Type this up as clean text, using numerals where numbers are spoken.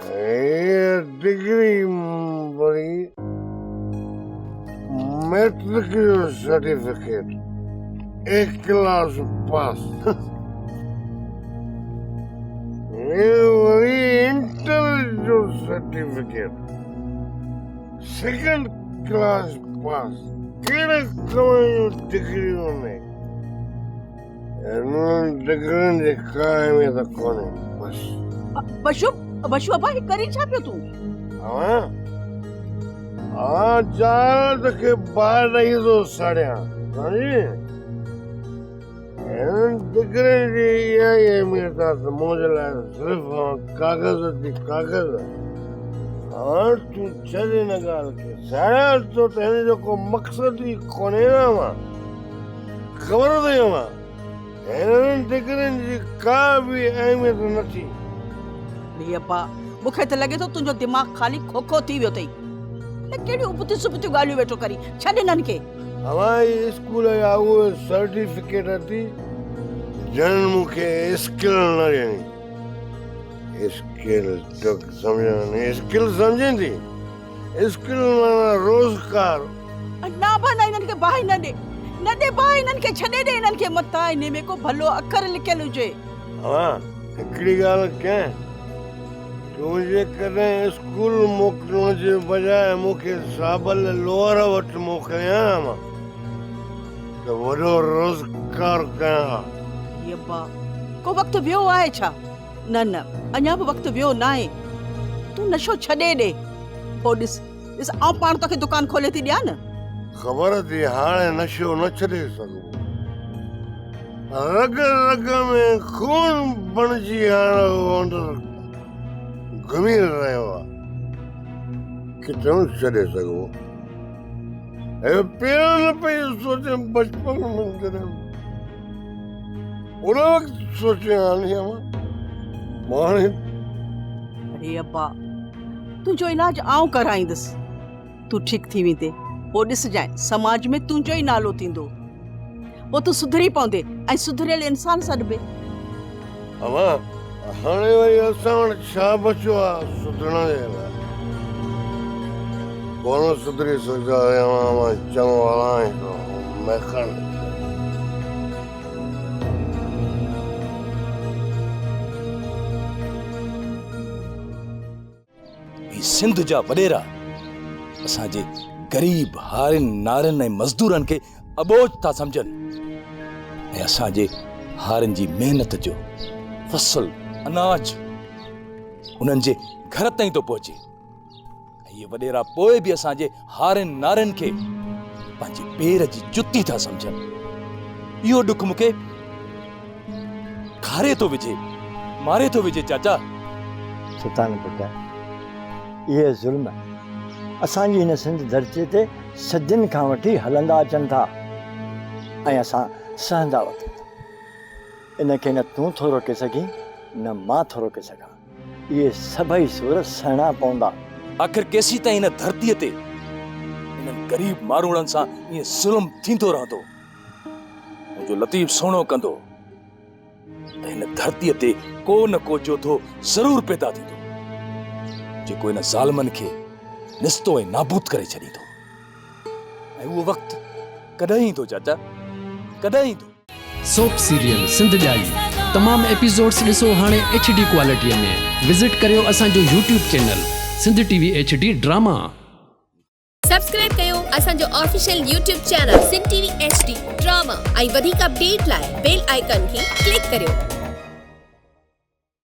هيء ڊگري وري مئٽرڪ جو سرٽيفڪيٽ، اي ڪلاس پاس. هيء وري انٽر جو سرٽيفڪيٽ، سيڪنڊ ڪلاس پاس. ڪهڙي ڪم جون ڊگريون آهن. هنن ڊگرين جي ڪا اهميت ڪونهي. بس. بشو، بشو ابا هي ڪرين ڇا پيو تون؟ اوهان، اوهان جهالت کي باهه ڏئي ٿو ساڙيان، سمجهين؟ هنن ڊگرين جي اها ئي اهميت آهي ته منهنجي لاء صرف ڪاغذ تي ڪاغذ. هاڻ تون ڇڏ ان ڳالهه کي. ساڙيان ٿو ته هن جو ڪو مقصد ئي ڪونهي نه اوهان. خبر اٿئي اوهان، هنن ڊگرين جي ڪا به اهميت نه ٿي. ڙي ابا، مون کي ته لڳي ٿو تنهنجو دماغ خالي کوکو ٿي ويو اٿئي. اهي ڪهڙيون ابتيون سبتيون ڳالهيون ويٺو ڪرين، ڇڏ هنن کي. اوهان جي اسڪول جا اهي سرٽيفڪيٽ اٿي، جن مون کي اسڪل نه ڏني. اسڪل توکي سمجهه نه اسڪل سمجهين ٿي؟ اسڪل معنيٰ روزگار. نه ابا نه انهن کي باهه نه ڏي. نه ڏي باهه انهن کي ڇڏي ڏي انهن کي متان انهي ۾ ڪو ڀلو اکر لکيل هجي. اوهان هڪڙي ڳالهه ڪيان تون جيڪڏهن اسڪول موڪلڻ جي بجاء مون کي صابل لوهر وٽ موڪلين ها مان ته وڏو روزگار ڪيان ها. اي ابا ڪو وقت ويو آهي ڇا؟ نه نه اڃا به وقت ويو ناهي تون نشو ڇڏي ڏي پوء ڏس ڏس آئون پاڻ توکي دڪان کولي ٿي ڏيان نه. خبر اٿئي هاڻي نشو نه ڇڏي سگهبو. رڳ رڳ ۾ خون بڻجي هاڻ اهو اندر گهمي رهيو آهي. ڪٿي نه ڇڏي سگهبو. اهو پهريون نه پئي سوچيم بچپن ۾ جڏهن ان وقت سوچيان ها ني امان هاڻي. اڙي ابا تنهنجو علاج آئون ڪرائيندس تون ٺيڪ ٿي ويندين پوء ڏسجانء سماج ۾ تنهنجو ئي نالو ٿيندو پوء تون سڌري پوندين ۽ سڌريل انسان سڏبين. امان هاڻي وري اسان وٽ ڇا بچيو آ سڌرڻ جي لاء. ڪونه سڌري سگهندو آهيان امان چڱو هلان ٿو ميخاني تي. هي سنڌ جا وڏيرا اسان جي غريب هارين، نارين ۽ مزدورن کي اٻوجهه ٿا سمجهن ۽ اسان جي هارين جي محنت جو فصل اناج انهن جي گهر تائين ٿو پهچي ۽ اهي وڏيرا پوء به اسان جي هارين نارين کي پنهنجي پير جي جتي ٿا سمجهن. اهو ڏک مون کي کاري ٿو وجهي، ماري ٿو وجهي چاچا. سلطان پٽ، اهي ظلم اسان جي هن سنڌ ڌرتيء تي صدين کان وٺي هلندا اچن ٿا ۽ اسان سهندا وتون ٿا. ان کي نه تون ٿو روڪي سگهين نه مان ٿو روڪي سگهان. اهي سڀئي سور سهڻا پوندا. آخر ڪيسيتائين هن ڌرتيء تي انهن غريب ماروئڙن سان ائين ظلم ٿيندو رهندو؟ منهنجو لطيف سهڻو ڪندو ته هن ڌرتيء تي ڪو نه ڪو جوڌو ضرور پيدا ٿيندو، جيڪو انهن ظالمن کي نستو ۽ نابود ڪري ڇڏيندو. ۽ اهو وقت ڪڏهن ايندو چاچا، ڪڏهن ايندو؟ سوپ سيريل سنڌ ڄائي تمام ايپيسوڊس ڏسو هاڻي ايڇ ڊي ڪوالٽي ۾ وزٽ ڪريو اسان جو YouTube channel Sindh T V H D drama. Subscribe ڪيو اسان جو official YouTube channel Sindh T V H D drama ۽ وڌيڪ اپڊيٽ لاء بيل آئيڪان کي ڪلڪ ڪريو.